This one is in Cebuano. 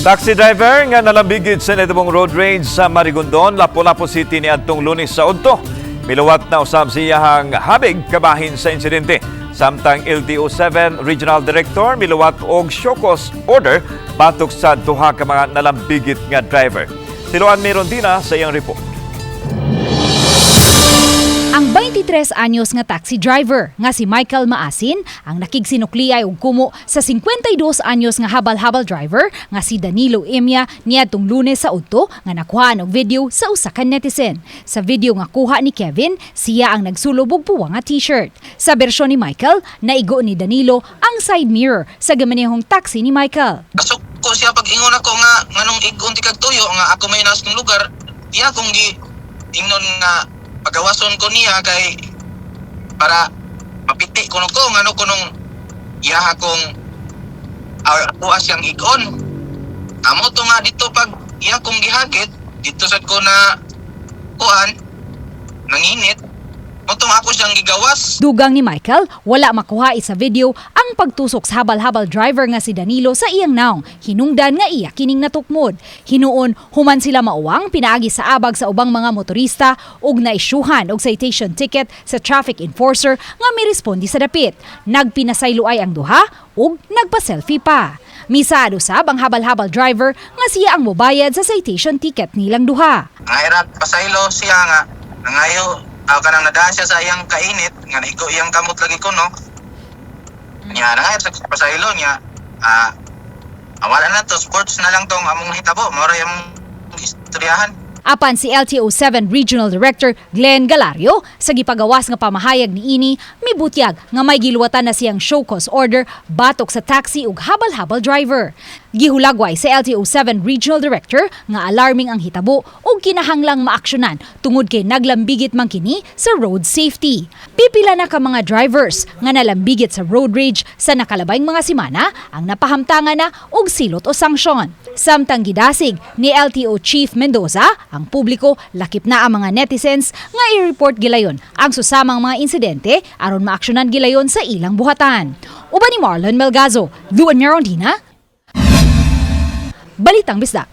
Taxi driver nga nalambigit sa nahitobong road rage sa Marigondon, Lapu-Lapu City niadtong Lunes sa udto. Miluwat na usab sa iyahang habig kabahin sa insidente. Samtang LTO 7 Regional Director miluwat og show cause order batok sa duha ka mga nalambigit nga driver. Siluan meron din sa iyang report. Ang 23 anyos nga taxi driver nga si Michael Maasin ang nakigsinukliay og kumo sa 52 anyos nga habal-habal driver nga si Danilo Emia niadtong Lunes sa udto nga nakuhaan og video sa usa ka netizen. Sa video nga kuha ni Kevin, siya ang nagsulob og puwa nga t-shirt. Sa bersyon ni Michael, naigo ni Danilo ang side mirror sa gimanehong taxi ni Michael. Kasuko siya pag ingon ako nga nganong igon ti kag tuyo nga ako may nas ng lugar, iya kong gi ingnon nga pagawason ko niya kay para mapiti kuno ko ngano kunong iyaha kong ako siyang igon. Amo to nga dito pag iya kong gihagit dito sad ko na kuan nanginit motong ako siyang gigawas. Dugang ni Michael, wala makuha sa video ang pagtusok sa habal-habal driver nga si Danilo sa iyang naong, hinungdan nga iya kining natukmod. Hinuon, human sila mauwang pinaagi sa abag sa ubang mga motorista ug naisyuhan og citation ticket sa traffic enforcer nga miresponde sa dapit. Nagpinasayloay ang duha ug nagpa-selfie pa. Misaad usab ang habal-habal driver nga siya ang mobayad sa citation ticket nilang duha. Ngairat pasaylo siya nga nangayo kanang nadaan siya sa iyang kainit nga naigo iyang kamot lagi ko, no, niya nangayot sa pasaylo niya. Wala na to, sports na lang tong among hitabo, mao ra among istoryahan. Apan si LTO 7 Regional Director Glenn Galario sa gipagawas nga pamahayag niini, mibutyag nga may giluwatan na siyang show cause order batok sa taxi ug habal-habal driver. Gihulagway sa LTO 7 Regional Director nga alarming ang hitabo ug kinahanglang maaksyonan tungod kay naglambigit man kini sa road safety. Pipila na ka mga drivers nga nalambigit sa road rage sa nakalabayng mga simana ang napahamtangan na og silot o sanksyon. Samtang gidasig ni LTO Chief Mendoza ang publiko, lakip na ang mga netizens, nga i-report gilayon ang susamang mga insidente aron maaksyonan gilayon sa ilang buhatan. Uban ni Marlon Melgazo, Luan Merondina, Balitang Bisdak.